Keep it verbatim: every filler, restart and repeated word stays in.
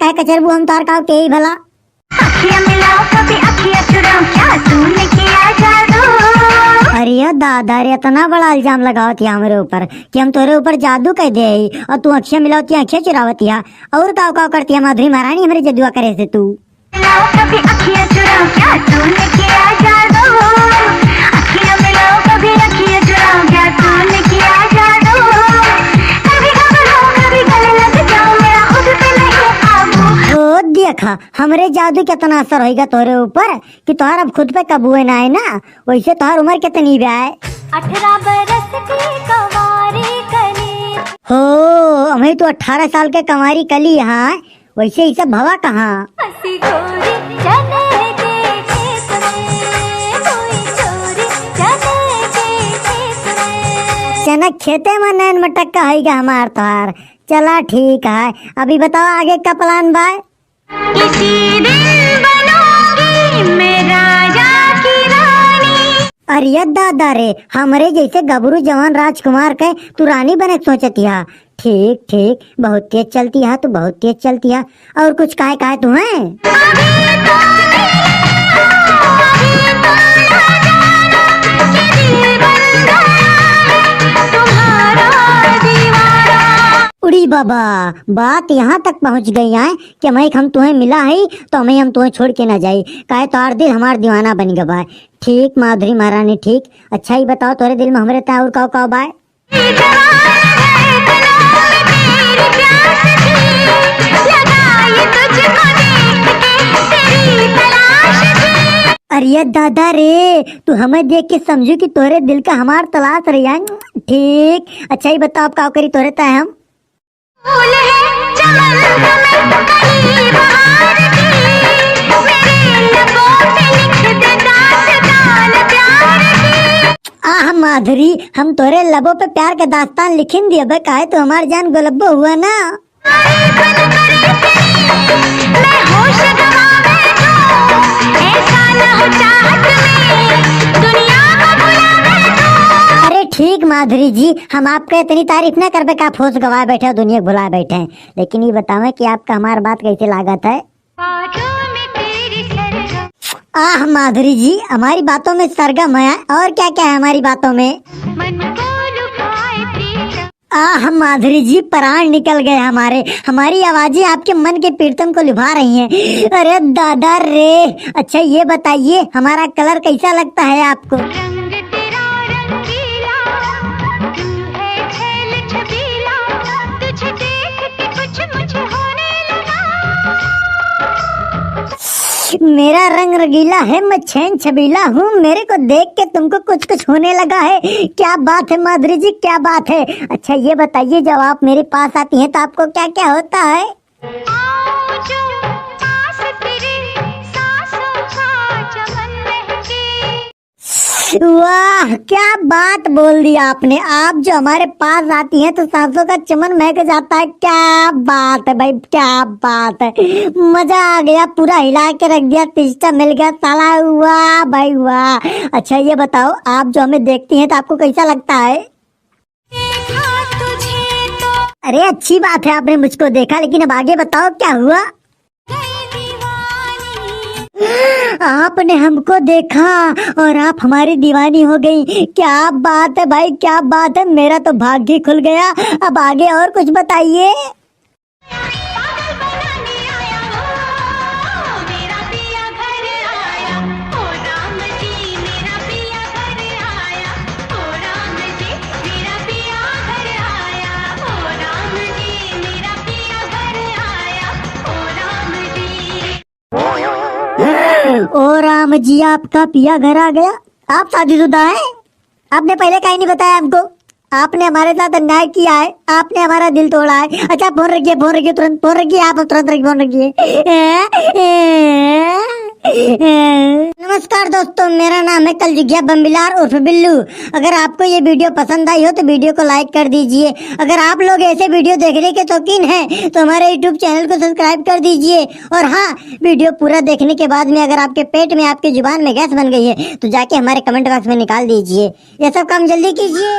काहे कचरबू हम तोहार काव के ही भला? अखियाँ मिलाओ कभी अखियाँ चुराओ, क्या तूने किया जादू? अरे दादा रे, इतना बड़ा इल्जाम लगावत हिया हमरे ऊपर कि हम तोरे ऊपर जादू कइ देई, और तू अखियाँ मिलावत हिया, अखियाँ चुरावत हिया, और काव काव करत हिया माधुरी महारानी हमरे जदुआ करे से तू? मिलाओ कभी अखियाँ चुराओ, क्या तूने किया जादू? अखियाँ मिलाओ कभी अखियाँ चुराओ, क्या तूने किया जादू? कभी घबराओ, कभी गले लग जाओ, मेरा खुद पे नहीं काबू। ओ देखा, हमरे जादू के इतना असर होइगा तोहरे ऊपर कि तोहार अब खुद पे काबू ना आए ना। वैसे तोहार उम्र कितनी बा? अठारह बरस की कंवारी कली। हो, अबहीं तू अठारह साल के कंवारी कली है। वैसे ई सब भवा कहाँ? हंसी गोरी चने के खेत में, कोई चोरी चने के खेत में। चना खेते में नैन मटक्का होइगा हमार तोहार। चला ठीक है, अभी बताओ आगे का plan बा? किसी दिन बनूंगी मैं राजा की रानी। अरे दादा रे, हमरे जैसे गबरू जवान राजकुमार के तू रानी बने के सोचत हिया। ठीक ठीक, बहुत तेज चलती है तू, बहुत तेज चलती है। और कुछ काहे काहे तू हैं? अभी तो मिले हो, अभी तो ना जानो कि दिल बन गया है तुम्हारा दीवाना। उड़ी बाबा, बात यहाँ तक पहुँच गई है कि अबहीं हम तुहें मिला है तो अबहीं हम तुहें छोड़ के ना जाई, काहे तोहार दिल हमार दीवाना बन गवा है। ठीक माधुरी महारानी ठीक। अच्छा ई बताओ तोरे दिल में हमरे ताईं और काव काव बाय? अरे दादा रे, तू हमें देख के समझू कि तोरे दिल का हमार तलाश रही है। ठीक, अच्छा ई बताओ अब काव करी तोरे ताईं हम? फूल है चमन में कली बहार की, मेरे लबों पे लिख दे दास्तान प्यार की। आह माधुरी, हम तोरे लबों पे प्यार के दास्तान लिखिन दिए बे, काहे तू हमार जान गोलब्बो हुआ ना। मैं होश गवा बैठूं, ऐसा ना हो चाहत में दुनिया को भुला बैठूं। अरे ठीक माधुरी जी, हम आपके इतनी तारीफ ना करबे कि आप होश गवा बैठे, दुनिया को भुला बैठे। लेकिन ई बतावें कि आपका हमार बात कैसे लागत है? बातों में तेरी सरगम। आह माधुरी जी, हमारी बातों में सरगम है, और क्या क्या है हमारी बातों में? मन को लुभाए प्रीतम। आह माधुरी जी, प्राण निकल गए हमारे, हमारी आवाजें आपके मन के प्रीतम को लुभा रही हैं। अरे दादा रे, अच्छा ये बताइए हमारा colour कैसा लगता है आपको? रंग तेरा रंगीला, तू है छैल छबीला, तुझे देख के कुछ मुझे होने लगा। मेरा रंग रंगीला है, मैं छैल छबीला हूँ, मेरे को देख के तुमको कुछ कुछ होने लगा है। क्या बात है माधुरी जी, क्या बात है। अच्छा ये बताइए, जब आप मेरे पास आती हैं तो आपको क्या क्या होता है? आओ जो पास तेरे सांसों का चमन महके। वाह, क्या बात बोल दी आपने। आप जो हमारे पास आती हैं तो सांसों का चमन महक जाता है। क्या बात है भाई, क्या बात है, मजा आ गया, पूरा हिला के रख दिया, तिस्ता मिल गया साला। वाह भाई वाह। अच्छा ये बताओ, आप जो हमें देखती हैं तो आपको कैसा लगता है? देखा तुझे तो। अरे अच्छी बात है आपने मुझको देखा, लेकिन अब आगे बताओ क्या हुआ? गई दीवानी। आपने हमको देखा और आप हमारी दीवानी हो गई। क्या बात है भाई, क्या बात है, मेरा तो भाग्य ही खुल गया। अब आगे और कुछ बताइए। पागल बनाने आया हो, मेरा पिया घर आया। ओ राम जी, मेरा पिया घर आया। ओ राम जी, मेरा पिया घर आया। ओ राम जी, मेरा पिया घर आया। ओ राम जी। ओ राम जी, आपका पिया घर आ गया। आप शादीशुदा हैं? आपने पहले काहे नहीं बताया हमको? आपने हमारे साथ अन्याय किया है, आपने हमारा दिल तोड़ा है। अच्छा, फोन रखिए, फोन रखिए, तुरंत फोन रखिए, आप तुरंत रखिए, फोन रखिए। नमस्कार दोस्तों, मेरा नाम है कलजुगिया बम्बिलार उर्फ बिल्लू। अगर आपको ये video पसंद आई हो तो video को like कर दीजिए। अगर आप लोग ऐसे video देखने के शौकीन हैं तो हमारे YouTube channel को subscribe कर दीजिए। और हाँ, video पूरा देखने के बाद में अगर आपके पेट में आपकी जुबान में गैस बन गई है तो जाके हमारे comment box में निकाल दीजिए। ये सब काम जल्दी कीजिए।